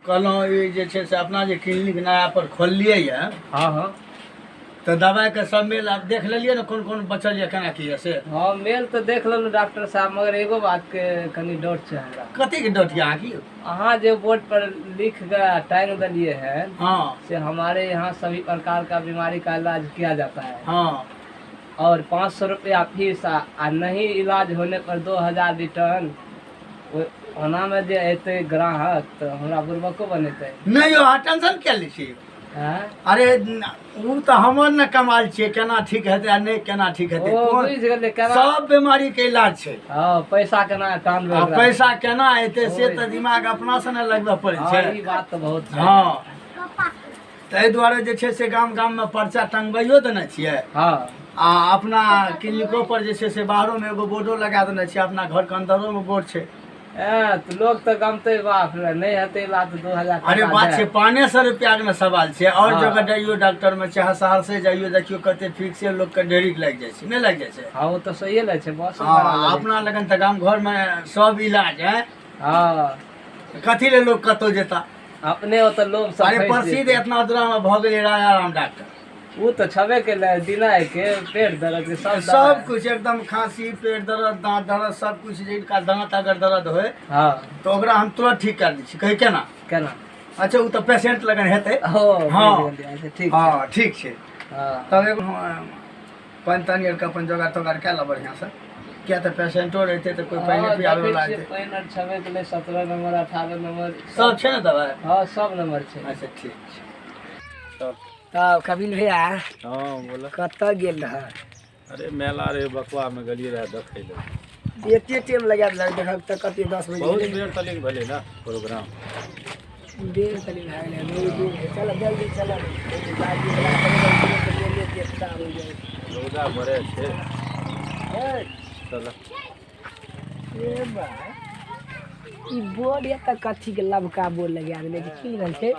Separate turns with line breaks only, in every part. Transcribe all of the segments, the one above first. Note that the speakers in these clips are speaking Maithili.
कहलहुँ ई जे छै से अपना जे क्लिनिक नया पर खोललियै यऽ।
हँ हँ।
तऽ दबाइके सब मेल आब देख लेलियै ने, कोन कोन बचल यऽ, केना की यऽ से?
हँ, मेल तऽ देख लेलहुँ डॉक्टर साहब, मगर एगो बातके कनि डर छै हमरा।
कतेक डर यऽ अहाँके?
अहाँ जे बोर्ड पर लिख के टांग देलियै हन,
हँ,
से हमारे यहाँ सभी प्रकार का बीमारी का इलाज किया जाता है।
हँ।
और 500 रुपया फीस आ नहीं इलाज होने पर 2000 रिटर्न। ओनामे जे एतै ग्राहक तऽ हमरा बुड़बको बनेतै।
नहि यौ, अहाँ टेंशन किया लै छी?
आँय?
अरे ओ तऽ हमर ने कमाल छियै, केना ठीक हेतै आ नहि केना ठीक हेतै।
ओ
कोन
बुझि गेलै केना
सब बीमारी के इलाज छै।
हँ, पैसा केना टानबै
आ
ओकरा।
पैसा केना एतै से
ओहि।
तऽ दिमाग अपना से ने लगबऽ पड़ै
हँ,
छै।
ई बात तऽ बहुत छै।
हँ, ताहि दुआरे जे छै से गाम गाममे पर्चा टंगबैयो देने छियै।
हँ।
आ अपना क्लिनिको पर जे छै से बाहरोमे एगो बोर्डो लगा देने छियै, अपना घरके अन्दरोमे बोर्ड छै।
तऽ लोग तऽ गमतै, बाप रे, नहि हेतै इलाज तऽ 2000
अरे
टका
बात छै,
देत।
500 रुपैआके ने सवाल छै। आओर
हँ।
जगह जाइयो डॉक्टरमे, चाहे सहरसे जाइयो, देखियौ कते फिक्से लोकके ढेरिक लागि जाइ छै, नहि लागि जाइ छै?
हँ, ओ तऽ सहिए लै छै बस।
हँ, अपना लगन तऽ गाम घरमे सब इलाज है।
हँ।
कथी ले लोग कतौ जेता?
अपने ओतऽ लोग सब
अरे
फँसि
प्रसिद्ध
जेतै।
एतना दूरामे भऽ गेलै राजा राम डॉक्टर।
ओ तऽ छबे केलै, दिना के पेट दर्द के सब
सब
दबाइ।
कुछ एकदम, खांसी, पेट दर्द, दाँत दर्द, सब कुछ। जिनका दाँत अगर दर्द होय
हँ,
तऽ ओकरा हम तुरंत ठीक कर दै छी। कही केना?
केना?
अच्छा, ओ तऽ पेशेंट लगन हेतै।
ओ
हँ।
बुझि गेलियै। अच्छा, ठीक छै।
हँ, ठीक छै।
हँ।
तब एगो पानि तानि आरके अपन जोगाड़ तोगाड़ कए लऽ बढ़िआँसँ, किया तऽ पेशेंटो रहतै तऽ कोइ पानि
हँ,
पियाबै
देखै
वला
छियै
हेतै।
पानि आर छबे केलै, 17 नंबर, 18 नंबर।
सब छै ने दबाइ?
हँ, सब नंबर छै।
अच्छा, ठीक छै।
तब कपिल भैया।
हँ, बोला।
कतऽ गेल रह?
अरे, मेला रहे बकवा में, गेलियै रहे देखै लए।
एते टाइम लगा देलक देखक तऽ कते 10 बजे
बहुत
गेलै।
बेर तलिक भेलै ने प्रोग्राम।
देर तनी भए गेलै, बहुत दूर है। चल, जल्दी चल।
रौदा बड़े छै, चल।
ए बा, ई बोर्ड या तऽ कथी के लबका बोर्ड लगा देने छै? की लिखल छै?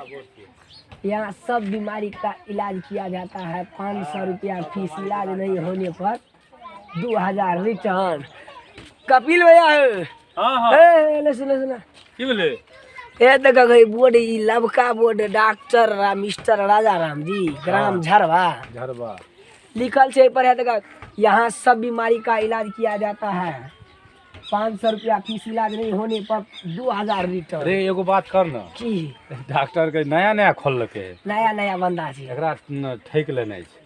यहाँ सब बीमारी का इलाज किया जाता है, 500 रुपया फीस, इलाज नहीं होने पर 2000 रिटर्न। कपिल भैया हो।
हँ हँ।
ए ले, सुन सुन।
की भेलै?
ए देख गई बोर्ड, ई लबका बोर्ड, डॉक्टर मिस्टर राजा राम जी, ग्राम
हँ।
झरवा।
झरबा।
लिखल छै एहि पर है, देख, यहाँ सब बीमारी का इलाज किया जाता है, 500 रुपया फीस, इलाज नहीं होने पर 2000 रिटर्न।
अरे, एगो बात कर ने।
की?
डॉक्टर के नया नया खोललकै।
नया नया बंदा छै।
एकरा न ठकि लेनाइ छै।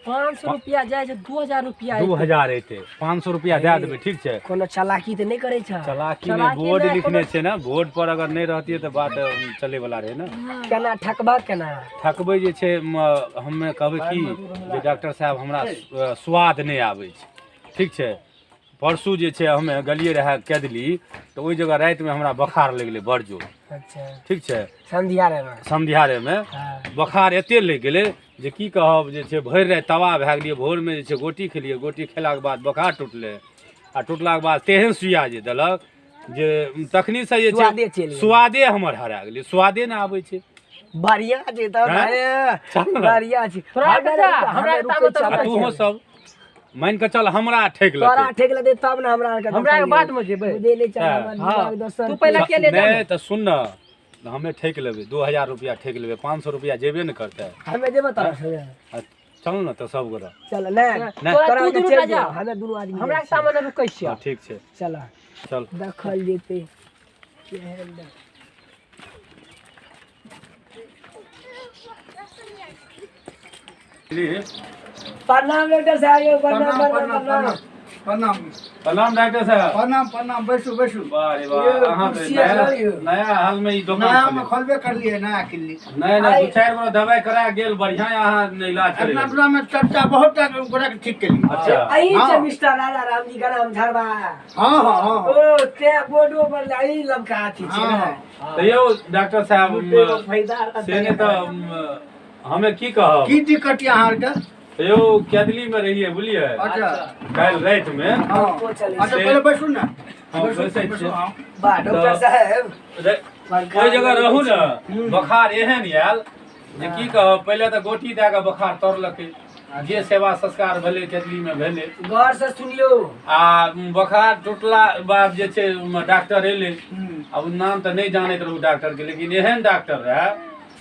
500 रुपया जाइ छै, 2000 रुपया।
2000 एतै, 500 रुपया दए देबै, ठीक छै?
कोनो चालाकी तऽ नहि करै छै?
चलाकी नहि।
चलाकी
बोर्ड
नहि,
लिखने छै ने, बोर्ड पर अगर नहि रहतियै तऽ बात चलै वाला रहै ने।
केना ठकबा, केना?
ठकबै जे छै, हमे कहबै की जे डॉक्टर साहब, हमरा स्वाद नहि आबै छै, ठीक छै? परसू जे छै हमे गेलियै रहए कैदली, तऽ ओहि जगह रातिमे हमरा बोखार लागि गेलै बड़ जोर।
अच्छा।
ठीक छै?
संध्यारेमे?
समधियारेमे।
हँ।
बोखार एते लागि गेलै जे की कहब, जे छै भरि राति तबाह भए गेलियै। भोरमे जे छै गोटी खेलियै, गोटी खेलाके बाद बोखार टूटलै आ टूटलाके बाद तेहन सुइया जे देलक जे तखनीसँ जे
स्वादे
छै
चलि गेलै।
स्वादे हमर हरा गेलै, स्वादे नहि आबै छै।
बढ़िया छै तब।
हैं?
अरे
चल ने।
बढ़िया छै।
तोरा
हमे
चाचा, हमरा
हमे
ताबत
रुकै
आ
छियै।
तूहो सब मानि कऽ चल, हमरा ठकि
तोरा
लेतै।
ठेक लेतै तब ने हमरा आरके।
हमरा आरके बादमे जेबै।
बुझै नहि चल
हँ।
हमर
हँ।
दिमाग दोसर।
तू पहिले अकेले जा ने।
नहि तऽ सुन ने, हमे ठकि लेबै, 2000 रुपया ठकि लेबै, 500 रुपया जेबे ने करतै।
हमे जेबै तोरा संगे।
आ चल ने तऽ सब गोरा।
चल नहि।
नहि।
तोरा
तोरा
तू
आरके
दुनू
चलि
टा जा।
जेबै, हमे दुनू आदमी
हमरा
जाइ
के
छियै।
सामने रुकै छियै।
हँ, ठीक छै।
चल।
चल।
देखल जेतै केहन प्रणाम डॉक्टर साहब यौ, प्रणाम।
प्रणाम।
प्रणाम।
प्रणाम।
प्रणाम।
प्रणाम।
प्रणाम डॉक्टर साहब।
प्रणाम प्रणाम, बैसू बैसू।
वाह रे वाह,
यौ,
अहाँ तऽ
कुर्सी
नया
आर यौ।
नया हाल में ई दोकान
नयामे
खोललियै।
खोलबे करलियै नया क्लिनिक।
नहि नहि, दू चारि गो दवाइ करा गेल, बढ़िया अहाँ इलाज करै
अपना
लए।
अपनामे चर्चा बहुत टा गोरा के ठीक केलियै।
अच्छा।
अही छै
हँ।
मिस्टर राजा राम जी, ग्राम झरवा।
हँ हँ हँ।
ओ ते बोर्डो पर अही लमका अथी छै
हँ।
ने।
तऽ यौ डॉक्टर साहब,
एगो फायदा रहतै।
से नहि तऽ हमे की कहब।
की दिक्कत यऽ अहाँ आरके?
यौ, कैदली में रहियै, बुझलियै?
अच्छा।
काल्हि राति में
हँ।
ओ चलै
अच्छा, पहिले बैसू ने।
हँ,
बैसू।
बैसै
बैसू
छियै।
हँ।
वाह डॉक्टर साहब।
ओहि जगह रहू ने, बोखार एहन आयल जे की कहब। पहिले तऽ गोटी दए कऽ बोखार तोड़लकै। जे सेवा संस्कार भेलै केतलीमे भेलै।
गौर से सुनियो।
आ बोखार टूटला बाद जे छै डॉक्टर एलै। आब नाम तऽ नहि जानैत रहू डॉक्टरके, लेकिन एहन डॉक्टर रहए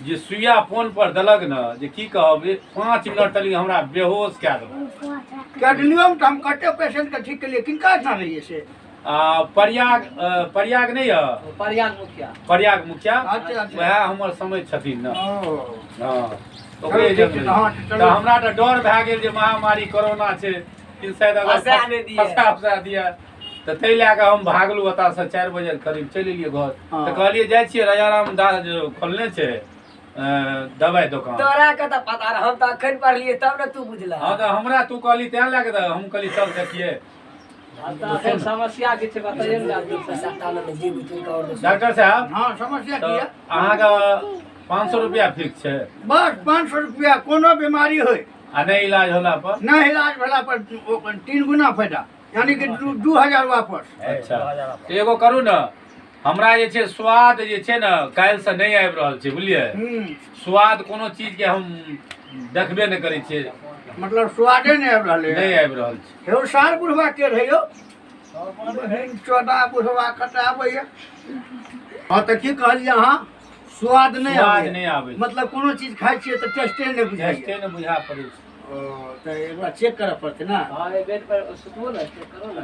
जे सुइया फोन पर देलक ने जे की कहब, 5 मिनट तक हमरा बेहोश कए देलक।
कैडलियोमे तऽ हम कते पेशेंटके ठीक केलियै, किनका एहिठाम रहियै से?
आ प्रयाग, प्रयाग नहि यऽ,
प्रयाग मुखिया,
प्रयाग मुखिया।
अच्छा अच्छा,
वएह हमर समझ छथिन ने। हँ, ओकरे
चलू, ठीक छै, हँ,
तऽ हमरा तऽ डर भए गेल जे महामारी कोरोना छै कि शायद अगर
फंसा नहि दिए।
फंसा उसा दिए, तऽ ताहि लए कऽ हम भागलहुँ ओतऽसँ 4 बजे करीब चलि एलियै घर।
हँ।
तऽ कहलियै जाइ छियै राजाराम दास जे खोलने छै दवाइ दोकान।
तोरा के तऽ पता रह, हम तऽ अखन पढ़लियै तब ने तू बुझलह।
हँ, तऽ हमरा तू कहली तें लए कऽ तऽ हम कहली चल देखियै।
तऽ एखन समस्या की छै बताइए ने डॉक्टर साहब।
डॉक्टर साहब।
हँ, समस्या की
तऽ
यऽ?
अहाँके 500 रुपया फिक्स छै?
बस 500 रुपया, कोनो बीमारी होइ
आ नहि इलाज होला पर?
नहि इलाज भेला पर 3 गुना फायदा, यानी कि 2000 वापस।
अच्छा, तऽ एगो करू ने, हमरा जे छै स्वाद जे छै ने काल्हिसँ नहि आबि रहल छै, बुझलियै? स्वाद कोनो चीजके हम देखबे नहि करै छियै।
मतलब स्वादे नहि आबि रहलै?
नहि आबि रहल छै।
हे सार बुढ़वा के रहै यौ, बहिन चौदा बुढ़वा कतऽ आबैया। हँ, तऽ की कहलियै अहाँ? स्वाद नहि
स्वाद
आबैया?
नहि आबै छै।
मतलब कोनो चीज खाइ छियै तऽ टेस्टे नहि बुझाइया?
टेस्टे नहि बुझा पड़ै छै।
ओ तऽ एक बार चेक करऽ पड़तै ने।
हँ, ए बेड पर सुतबो ने, चेक करो ने।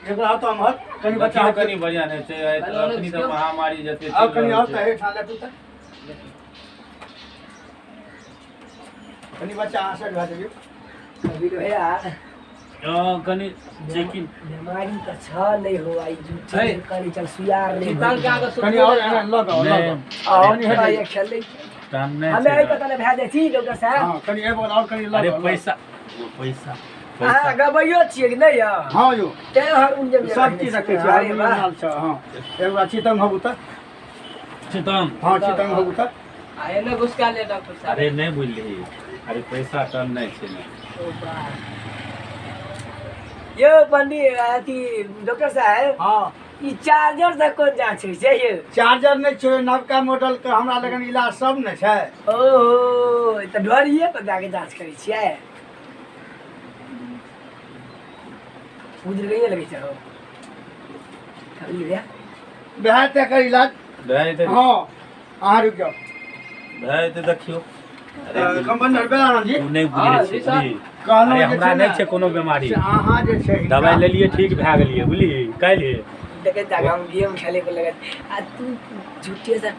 एक बार आउ तऽ एम्हर कनि बच्चा।
देखियौ कनि बढ़िआँ नहि छै अखनी तऽ महामारी जते
आउ
चलि
कनि
रहल
आउ
छै।
तऽ एहिठाम लेटू तऽ कनि बच्चा अहाँ साइड भए जइयौ।
कबीर भैया।
हँ, कनि चेकिंग।
बीमारी तऽ छ नहि हो आई झूठी
है।
कनि चल सुयार नहि
चितंग के आगे
कनि
सुतबो
आओर
ने।
एना लग आउ, लग
नहि।
आउ।
और
कनि हटि
ये
जाउ।
खेलै
टाइम नहि
हमे
छै
एहि
ने।
पता नहि भए जाइ छी डॉक्टर साहब।
हँ, कनि एहि बगल आओर कनि लग
अरे
आउ, लग।
पैसा पैसा
अहाँ
पैसा
गबैयो छियै कि नहि यौ?
हँ यौ।
तें हारमोनियम जे
सब चीज रखै छियै,
अरे
हारमोनियम
वाह।
आयल छै। हँ, एक बार चितंग होबू तऽ।
चितंग?
हँ, चितंग होबू तऽ।
आ एने घुसका ले डॉक्टर साहब।
अरे नहि बुझलिही, अरे पैसा टन नहि छै ने।
ओ वाह। यौ पंडी अथी डॉक्टर साहब।
हँ।
ई चार्जर से कोन जाँच होइ छै यौ?
चार्जर नहि छै, नवका मॉडल के हमरा लगन इलाज सब ने छै।
ओहो, तऽ ढोरिये पर जाके जाँच करै छियै? बुझलियै लगै छै हौ कबीर भैया।
भए जेतै एकर इलाज।
भए जेतै?
हँ, अहाँ रुकि जाउ।
भए जेतै, देखियौ। अरे
कम्पाउंडर बेलानंद जी।
तू नहि
हँ,
बुझै
जी
छी
सर।
बुझली?
कहलहुँ
अरे
जे
हमरा
छै
नहि
ने,
छै कोनो बीमारी।
से अहाँ जे छै
दवाइ लेलियै, ठीक भए गेलियै, बुझलिही काल्हि।
देखे जाके हम गेम खेले को लगत आ तू झूठे से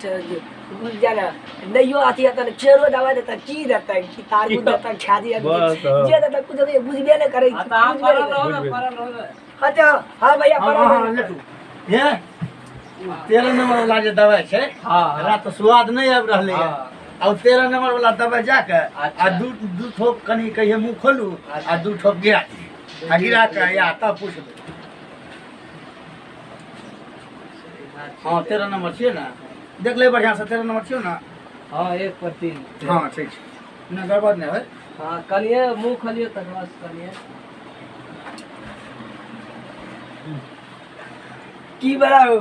बुझ जा ना, नहियो अथी हेतै ने फेरो दवाइ देतै की देतै की तारबूज देतै खा दिया।
बस, हँ।
जे देतै कुछ देतै, बुझबे नहि करै।
हाँ, तऽ अहाँ
बुझबे
पड़ल
नहि
रहू ने,
बुझबे।
पड़ल रहू ने।
करै। हाँ तऽ हाँ भैया।
हँ
पड़ल
हँ
रहू।
लेटू हे, 13 नंबर वाला जे दवाइ छै,
हँ।
हमरा तऽ स्वाद नहि आबि रहलै
हँ।
आ ओ 13 नंबर वाला दवाइ जाके आ
अच्छा।
दू ठोप कनि कहिए मुँह खोलू आ 2 ठोप गिरा दियौ आ गिरा कऽ या तब पुछबै। हँ, 13 नंबर छियै ने? देख ले बढ़िआँसँ, 13 नंबर छियौ ने?
हँ, 1 पर 3।
हँ, ठीक छै ने, गड़बड़ नहि होइ।
हँ, कनिए मुँह खोलियौ तकर बाद कनिए।
की बड़ा हो?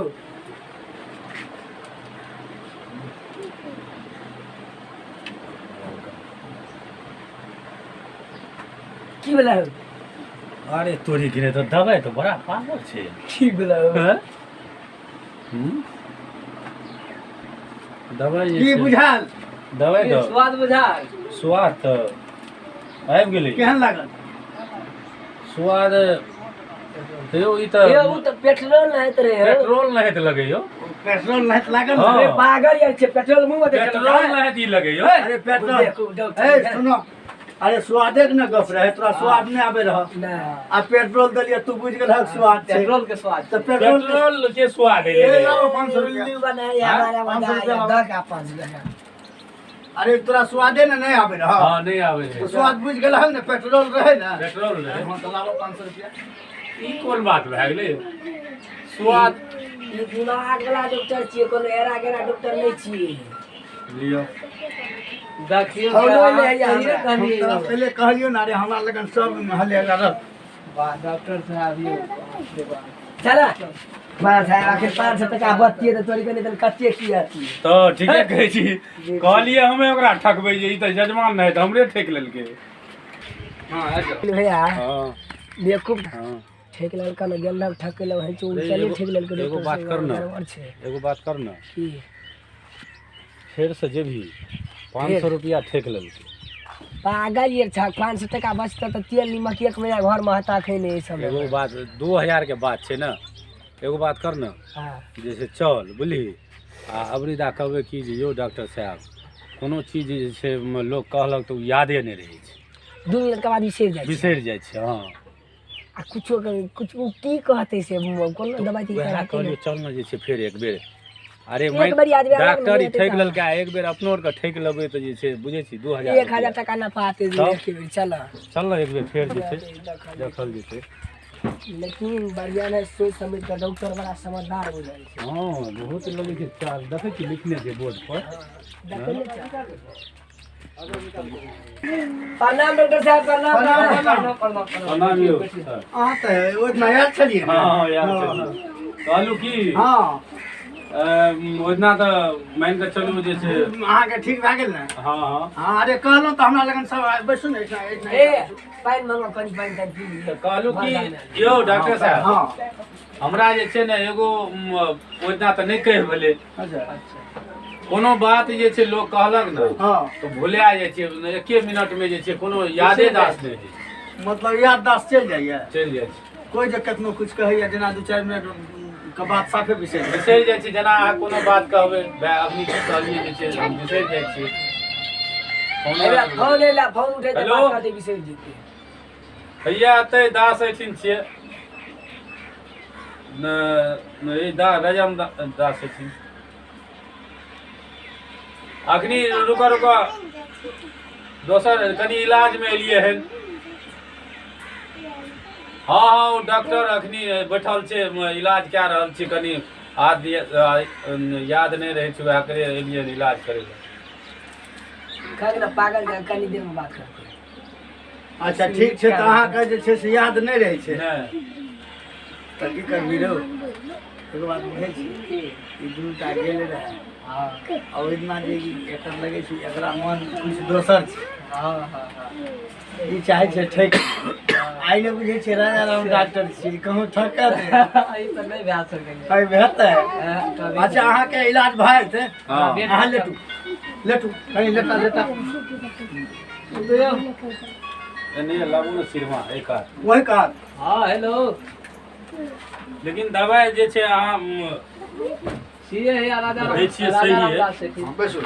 की बला हो?
अरे तोरी गिरे तऽ दवाइ तऽ बड़ा पावर छै।
की बला हो?
हैं? हम्म? दवाइ जे
की
छै-
बुझायल?
दवाइ
की
तऽ
स्वाद बुझायल?
स्वाद तऽ आबि गेलै।
केहन लागल?
स्वाद हेयौ ई तऽ
यौ, उ तऽ पेट्रोल नहाइत रहे हौ।
पेट्रोल नहाइत लगै यौ।
पेट्रोल नहि लागल?
हँ।
अरे पागल यार छै, पेट्रोल मुँह मे दै छलै।
पेट्रोल नहाइत ई लगै यौ।
अरे पेट्रोल
देखू, डॉक्टर।
ए सुनो, अरे स्वादे के ने गप रहे, तोरा स्वाद नहि आबे रह
ना।
आ पेट्रोल देलियै, तू बुझि गेल स्वाद छै।
पेट्रोल के स्वाद।
तऽ पेट्रोल के-
पेट्रोल के स्वाद
ए,
एलै।
लाओ 500 रुपया।
उल्लू बनाया
हाँ?
हमारा
500 रुपया
बनाया
लाओ।
दऽ का 5 रुपया।
अरे तोरा स्वादे ने नहि आबे रह।
हँ, नहि आबै
तो
छै।
स्वाद बुझि गेल हन ने, पेट्रोल रहे ने।
पेट्रोल रहै।
हँ, तऽ लाबो 500 रुपया।
ई कोन बात भए गेलै स्वाद?
ई दिमाग वाला डॉक्टर छियै, कोनो एरा गेरा डॉक्टर नहि छियै।
लिअ।
देखियौ।
हौलो
अहाँ
नहि होइए
कहिए
हमरा।
हम
कनिए।
तोरा पहिले कहलियौ ने, अरे हमरा लगन सब हले रह।
वाह डॉक्टर साहब यौ, बाप रे बाप।
चल पाँच है, आखिर 500 टका बतिये तऽ तोरी कनि कते की अथी।
तऽ ठीके कहै छी, कहलियै हमे ओकरा ठकबै जे ई तऽ जजमान नहि तऽ हमरे ठकि लेलकै। हँ आबि जाउ।
भैया
हँ
बेवकूफ
हँ
ठेक लड़का ने गेल ठके लग है चोर
अरे
चली
एगो-
ठेक लड़के
एगो बात कर ना।
गड़बड़ छै
एगो बात कर ने
की
फेर से जेबही 500 रुपया ठेक लेलकै।
पागल ये छा 500 टका बचता तऽ तेल निमक एक महीना घर में हता खैने ई सब
एगो बात 2000 के बात छै ने। एगो बात कर ने
हां
जैसे चल बुझली आ अबरीदा कहबै कि जे यौ डॉक्टर साहब कोनो चीज जे छै लोक कहलक तऽ ओ यादे नहि रहै छै।
2 मिनट के बाद बिसरि जाइ छै।
बिसरि जाइ छै। हँ
आ कुछो के कुछ उ की कहतै से कोनो दवाई
वएह
तऽ
कहलियौ चल ने जे छै फेर एक बेर। अरे
एक बेर याद भए गेल,
डॉक्टर ई
नहि
ठकि
हेतै
लेलकै आ एक बेर अपनो आरके ठकि लेबै तऽ जे छै बुझै छी 2000
1000 टका नफा आते
तब?
एक बेर चल
चल ने एक बेर फेर जे छै देखल जेतै।
लेकिन बढ़िया ने सोच समझ के डॉक्टर बड़ा समझदार हो जाइ छै।
हँ बहुत लगै छै चाल देखै छी लिखने छै बोर्ड पर।
देखै नहि छै। प्रणाम डॉक्टर साहब प्रणाम
प्रणाम,
प्रणाम।
प्रणाम।
प्रणाम यौ सर।
अहाँ तऽ ओहि दिना आयल छलियै ने?
हँ याद छलियै। कहलहुँ की
हँ
ओहि दिना तऽ मानि कऽ चलू जे छै
अहाँके ठीक भए गेल ने?
हँ हँ
हँ अरे कहलहुँ तऽ हमरा लगन सब बैसू ने एहिठाम, एहिठाम।
ए पानि मंगाउ कनि पानि तानि पी लिअ।
तऽ कहलहुँ की यौ डॉक्टर साहब
हँ
हमरा जे छै ने एगो ओहि दिना तऽ नहि कहि भेलै।
अच्छा
कोनो बात जे छै लोक कहलक ने
हँ
तऽ भुला जाइ छै एके मिनटमे जे छै कोनो यादेदाश्त नहि होइ छै।
मतलब याददाश्त चलि जाइए।
चलि जाइ छै।
कोइ जे कतनो कुछ कहैया जेना 2-4 मिनट के बाद साफे बिसरि जाइ।
बिसरि जाइ छै। जेना अहाँ कोनो बात कहबै भाय अखनी की कहलियै जे छै हम बिसरि जाइ छियै।
एकरा फोन एला फोन उठेतै
हेलो?
बात करतै बिसरि जेतै।
भैया एतै दास एहिठिन छियै न ई रजम दास एहिठिन अखनी रुकऽ रुकऽ दोसर कनि इलाजमे एलियै हन। हँ हँ ओ डॉक्टर अखनी बैठल छै इलाज कए रहल छै कनि याद नहि रहै छै वएह करे एलियै हन इलाज करै लए।
कहलक ने पागल जे कनि देर में बात करतै।
अच्छा ठीक छै तऽ अहाँके जे छै से याद नहि रहै छै
नहि
तऽ की करबी रौ? एगो बात बुझै छी ई दूटा गेल रहै आ ओहि दिना जे ई एकर लगै छै एकरा मन कुछ दोसर छै।
हँ हँ हँ
ई चाहै छै ठकि आइ नहि बुझै छियै राजा राम डॉक्टर छी कहूँ ठकत
ई तऽ नहि भए सकैए।
आइ हेतै।
कभी
अच्छा अहाँके इलाज भए जेतै।
हँ
अहाँ लेटू लेटू कनि लेटा लेटा
एने लाबू ने सिरमा एक हाथ
वही कहत।
हँ हेलो
लेकिन दवाइ जे छै अहाँ
छियै हे राजा
दै छियै सही
राजा
है।
रामदास छथिन।
बैसू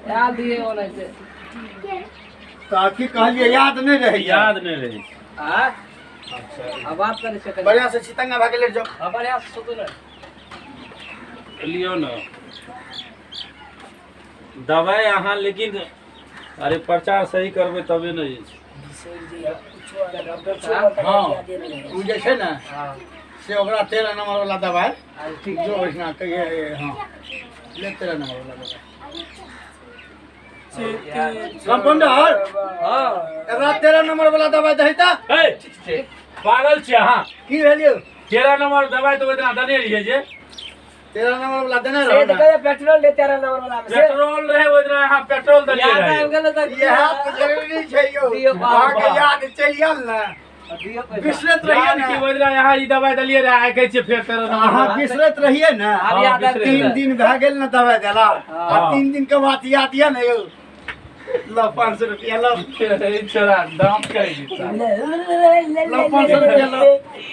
आयल दियै ओनाहिते।
तऽ की कहलियै याद नहि रहैया?
याद नहि रहै छै।
आँय? आ बात करै छै कनि।
बढ़िआँ से छितंगा भए के लेट जाउ।
हँ बढ़िआँ से सुतू ने।
लियौ ने दवाइ अहाँ लेकिन अरे प्रचार सही करबै तबे ने जे छै।
बिसरि जइए कुछो अगर डॉक्टर साहब
हँ
यादे नहि रहै
ओ जे छै ने
हँ
से ओकरा 13 नंबर वाला दवाइ
अच्छा ठीक
जो ओहिना कहिए। हँ ले 13 नंबर वाला दवाइ कम्पाउंडर
हँ
एकरा 13 नंबर वाला दवाइ दही तऽ।
ए पागल छियै अहाँ?
की भेलियौ?
13 नंबर दवाइ तऽ ओहि दिना देने रहियै जे
13 नंबर वाला देने
से
रहो
तऽ
ने।
कहै पेट्रोल दे 13 नंबर वाला में से।
पेट्रोल रहै ओहि दिना अहाँ पेट्रोल देलियै
याद
रहै।
आबि गेलै तऽ
इएह तऽ जरूरी छै यौ
दियौ बाबा।
अहाँके याद चलि आयल ने
दियौ पैसा।
बिसरैत रहियै
याद
ने
की ओहि दिना अहाँ ई दवाइ देलियै रहै आइ कहै छियै फेर 13 नंबर
अहाँ बिसरैत रहियै ने।
आब याद आबि
3
गेलै।
दिन भए गेल ने दवाइ देला आ
हँ।
3 दिन के बाद याद यऽ ने यौ? ल 500 रुपया ल।
ई छोरा दाम करै छै।
ल 500 रुपया ल।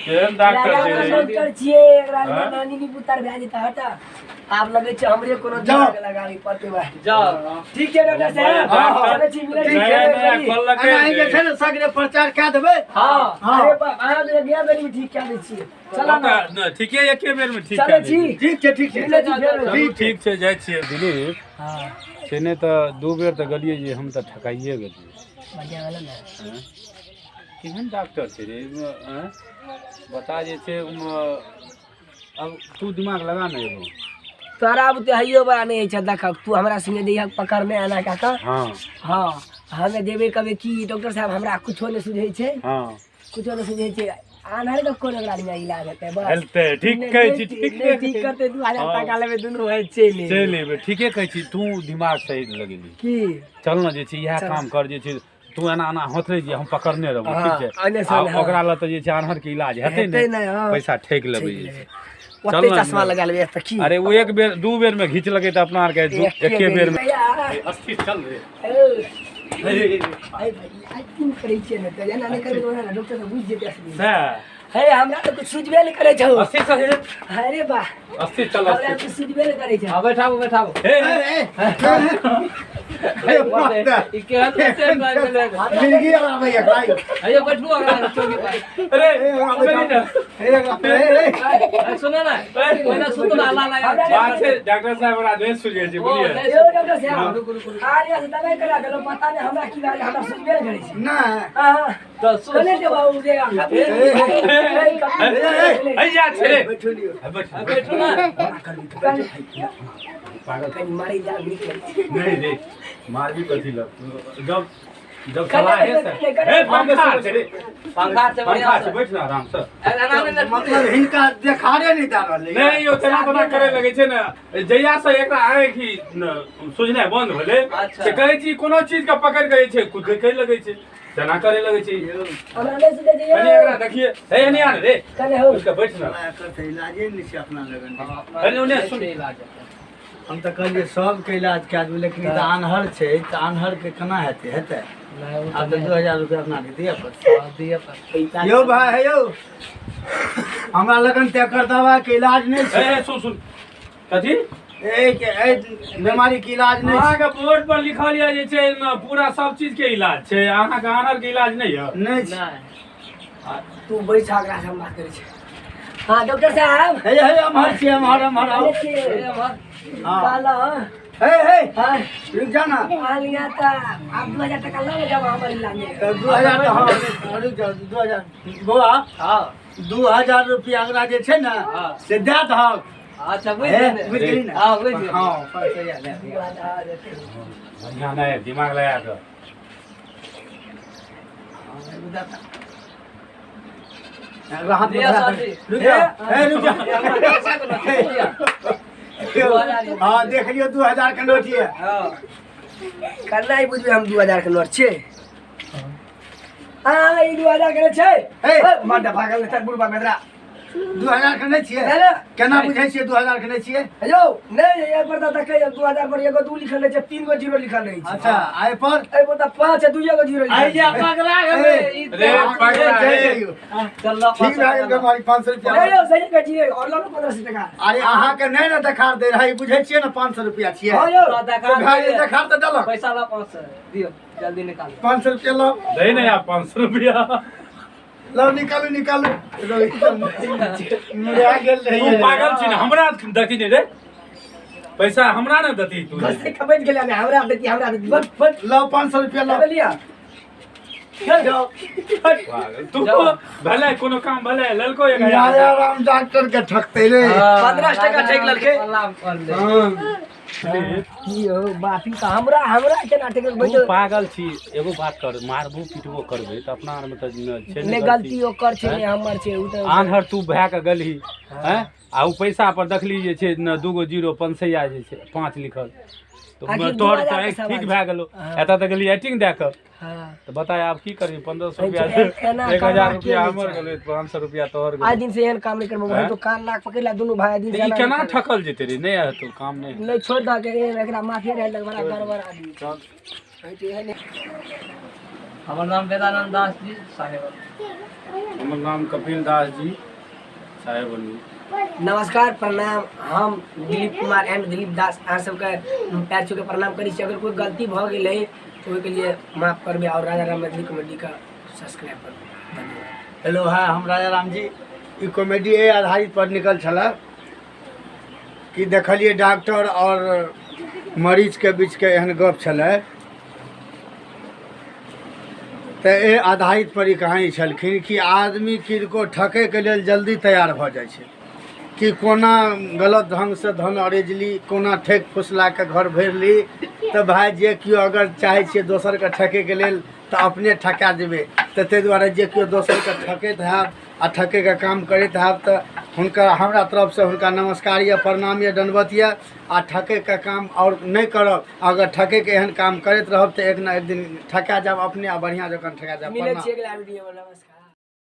केहन डॉक्टर छै रे?
डॉक्टर छियै एकरा
हँ?
नानी भी पुतार भए जेतै हटा। आब लगै छै हमरे कोनो
जाउ।
दिमाग लगाबी पड़तै भाई।
जाउ।
ठीक छै डॉक्टर साहब
हँ, हँ।
चलै छी मिलै छी
नया नया खोललकै
एनाही जे छै ने सगरे प्रचार कए देबै।
हँ
हँ
अरे बाप अहाँ तऽ बियाह बेरी में ठीक कए दै छियै। चल ने
नहि, ठीके एके बेरमे ठीक
चलै
कए
छी।
दै छै।
ठीक छै ठीक छै।
मिलै छी फेर।
चलू ठीक छै जाइ छियै दिलीप।
हँ
से नहि तऽ 2 बेर तऽ गेलियै जे हम तऽ ठकाइए गेलियै।
बढ़िआँ भेलै ने।
आँय? केहन डॉक्टर छै रे? आँय? बता जे छै अब तू दिमाग लगा ने एगो।
तोरा अब तऽ हइयो बड़ा नहि छै देखक तू हमरा संगे दिहक पकड़ने एना कए कऽ।
हँ
हँ हमे देबै कहबै कि डॉक्टर साहब हमरा कुछो नहि सुझै छै।
हँ
कुछो नहि सुझै छै। आन्हर के कोन ओकरा लिए इलाज हेतै बस।
हेलतै, ठीक
नहि,
कहै
नहि
छी, ठीक
नहि
कहै
ठीक
छी।
करतै 2000
हँ।
टाका लेबै दुनू भाय चलि एबै।
चलि एबै, ठीके कहै छी तू, दिमाग सही लगेली।
की
चल ने जे छै इएह
चल।
काम कर जे छै तू एना एना होथरे जे हम पकड़ने रहबो।
हँ,
ठीक छै।
एने से
आ
ओने, हँ।
ओकरा लऽ तऽ जे छै आन्हर के इलाज हेतै
हेतै
नहि,
नहि, हँ।
पैसा ठकि लेबै
ठीक
जे
लेबै।
छै।
ओते
चल ने।
चश्मा लगा लेबै तऽ की।
अरे ओ एक बेर दू बेर में घीच लगे तऽ अपना आरके एके बेर में। अस्थिर चल रे।
आइ भाइ, एक्टिंग करै छियै ने तऽ एना नहि करबै तऽ ओना डॉक्टर तऽ बुझि जेतै असली।
सएह।
हे हमरा तऽ कुछ सुझबे नहि करै छौ।
अस्थिर चल रे।
अरे वाह,
अस्थिर चल,
हमरा
अस्थिर।
कुछ सुझबे नहि करै छौ।
हाँ, बैठाबू बैठाबू।
हे
ई केहन पेशेंट आबि गेलै?
मिर्गी आबैया भाई।
अयो बैठू अहाँ चौकी पर।
अरे सुनी ने।
अरे सुनो ने, पहिले सुतल हल्ला लगा।
बात छै डॉक्टर साहब हमरा नहि सुझै छै,
ओ,
बुझलियै?
नहि।
यौ डॉक्टर साहब, आर यहाँ से दवाइ करा देलहुँ, पता नहि हमरा की भए गेल, हमरा सुझबे नहि करै छै।
नहि।
हाँ,
तऽ सु-
कने देबा ओ जे कभी- कभी-
हैया छै रे।
बैठो लियौ।
हे, बैठ।
बैठू ने।
पागल।
कनि मारै जा नीक लगै छै।
नहीं रे, मारबी कथी लग जब जब
कने
सलाह है
कने
से
कने
हे पंखा छै रे।
पंखा छै
पंखा
बढ़िआँ
छै
से।
बैठ ना आराम से।
एना नहि ने।
मतलब हिनका देखारे नहि दऽ रहलै।
नहीं यो तेना तेना करे लगे छै ने, जहिया से एकरा आँखि सुझनाइ बंद भेलै।
अच्छा।
से कहै छी कोनो चीज के पकड़ के जे छै कुद के लगै छै, तेना करे लगै छै।
हमरा नहि सुझै छै
कनि
यौ।
एकरा देखिए, हे एने आ रे।
कने हौ।
उसके बैठ ना।
एकर तऽ इलाजे नहि छै अपना लगन।
अरे ओने सुन।
इलाज हेतै।
हम तऽ कहलियै सबके इलाज कए देबै, लेकिन ई तऽ आन्हर छै तऽ आन्हरके केना हेतै? हेतै?
नहि, ओ
आब
तऽ
तऽ
नहि।
2000 रुपया अपना के दिअ पड़तै।
हँ, दिअ पड़तै।
यौ भाय, हे यौ, हमरा लगन तऽ एकर दवाके इलाज नहि छै।
हे सुन सुन, कथी?
एहि बीमारीके इलाज नहि छै।
अहाँके बोर्ड पर लिखल यऽ जे छै ने पूरा सब चीज के इलाज छै, अहाँके आनर के इलाज नहि यऽ?
नहि छै।
नहि।
तू बैठ, ओकरा से हम बात करै छी। हाँ डॉक्टर साहब।
हे हे एम्हर छियै, एम्हर एम्हर आउ।
कने छियै?
हे, एम्हर।
हँ।
कहलहुँ
हे हे
हाँ,
रुक जा ना।
अहाँ लिअ तऽ आब 2000 टका लऽ ने जाब हमर इलाज नहि।
तऽ 2000 तऽ हँ, रुक जाउ, 2000 बौआ।
हाँ।
2000 रुपया अगला जे छै ने
हँ।
से दए दहक।
अच्छा, बुझि
हे,
गेलियै।
बुझि गेली ने?
हाँ, बुझि गेलियै।
हँ, 500 लए लिअ।
बढ़िआँ नहि दिमाग लगा कऽ।
एकरा हाथमे
दिअ
धरा
सर
दे।
जी।
रुक जा, हे रुक जा।
पैसा के नोट दिअ।
हँ, देख लियौ, 2000 के नोट यऽ।
हाँ।
केना ई बुझबै हम 2000 के नोट छै? हाँ, ई 2000 के छै।
हे।
मर्द भागल नहि बुढ़बा बेदरा।
2000 के नहि छियै?
नहि, नहि।
केना बुझै छियै 2000 के नहि छियै?
यौ नहि, एहि पर तऽ देखै 2000 पर एगो दू लिखल रहै छै, तीन गो जीरो लिखल रहै छै।
अच्छा, आइ पर?
एहि पर तऽ पाँच आ दुइए गो जीरो लिखल
आइया
छै।
पगला गेलै ई।
रे पगला रे।
चल लऽ।
ठीक भए गेल बेमारी, 500 रुपया।
नहि यौ, सही कहै छियै, आओर लऽ लो 1500 टका।
अरे अहाँके नहि ने देखार दे रहै, बुझै छियै ने 500 रुपया छियै।
हँ यौ।
तऽ देखा।
भए गेल, देखार तऽ देलक।
पैसा लऽ, 500 दियौ, जल्दी निकालू।
500 रुपया लाउ।
दै नहि आब 500 रुपया।
लाउ, निकालू निकालू, मुड़ा गेल
तू
रहियै।
पागल छी ने, हमरा दती नहि रे पैसा, हमरा ने दती तू।
घसे खबैत गेलै ने, हमरा देती, हमरा देती, बस बस।
लाउ, 500 रुपया लाउ।
लिअ।
पागल तू, भले कोनो काम भले ललको 1000।
राजा राम डॉक्टर के ठकते रे।
15 टका ठकि लेलकै।
लाभ कर ले।
की यौ बापी, तऽ हमरा हमरा केना ठकि
तू पागल छी, एगो बात कर, मारबो पीटबो करबै तऽ अपना आरमे तऽ छै
नहि गलती ओकर छै नहि हमर छै, ओ तऽ
आन्हर तू भए कऽ गेलही हैं आ ओ पैसा पर देखली जे छै ने दूगो जीरो पंसैया जे छै पाँच लिखल तऽ
आखिर
तोहर
2000
तऽ
के
आँखि
सवाल
ठीक
छै।
भए गेलौ, एतऽ तऽ गेली एक्टिंग दए कऽ।
हाँ।
तऽ बताय आब की करबी? 1500 रुपया
एना
1000
करबाक
रुपया
नहि
हमर
चाही।
गेलै, 500 रुपया तोहर
आइ
गेलै।
दिन से एहन काम नहि करबो भाई।
हैं?
तो कान नाक पकड़ ला दुनू भाई दिन
तऽ
से
ई
एना
केना
नहि करबो।
ठकल जेतै रे? नहि हेतौ काम नहि।
नहि, छोड़ दऽ के एकरा माफिया रहै लग बड़ा गड़बड़ आदमी छै। है तो एहन।
हमर नाम वेदानंद दास जी साहेब।
हमर नाम कपिल दास जी साहेब।
नमस्कार, प्रणाम। हम दिलीप कुमार एंड दिलीप दास अहाँ सबके पैर छू के प्रणाम करै छी। अगर कोइ गलती भऽ गेलै तऽ ओहिके लिए माफ करबै आओर राजा राम मैथिली कॉमेडीके सब्सक्राइब करबै। धन्यवाद।
हेलो, हाँ, हम राजा राम जी। ई कॉमेडी एहि आधारित पर निकल छलै कि देखलियै डॉक्टर आओर मरीजके बीचके एहन गप छलै, तऽ एहि आधारित पर ई कहानी छलखिन कि आदमी किनको ठकैके लेल जल्दी तैयार भऽ जाइ छै। कि कोना गलत ढङ्गसँ धन अरेजली, कोना ठकि फुसला कऽ घर भरि ली। तऽ भाय, जे केओ अगर चाहै छियै दोसरके ठकैके लेल तऽ अपने ठका जेबै। तऽ ताहि दुआरे जे केओ दोसरके ठकैत हैब आ ठकैके काम करैत हैब तऽ हुनका हमरा तरफसँ हुनका नमस्कार यऽ, प्रणाम यऽ, दण्डवत यऽ। आ ठकैके काम आओर नहि करब। अगर ठकैके एहन काम करैत रहब तऽ एक ने एक दिन ठका जायब अपने, आ बढ़िआँ जकाँ ठका जायब।
मिलै
प्रणाम।
छियै अगिला वीडियोमे, नमस्कार।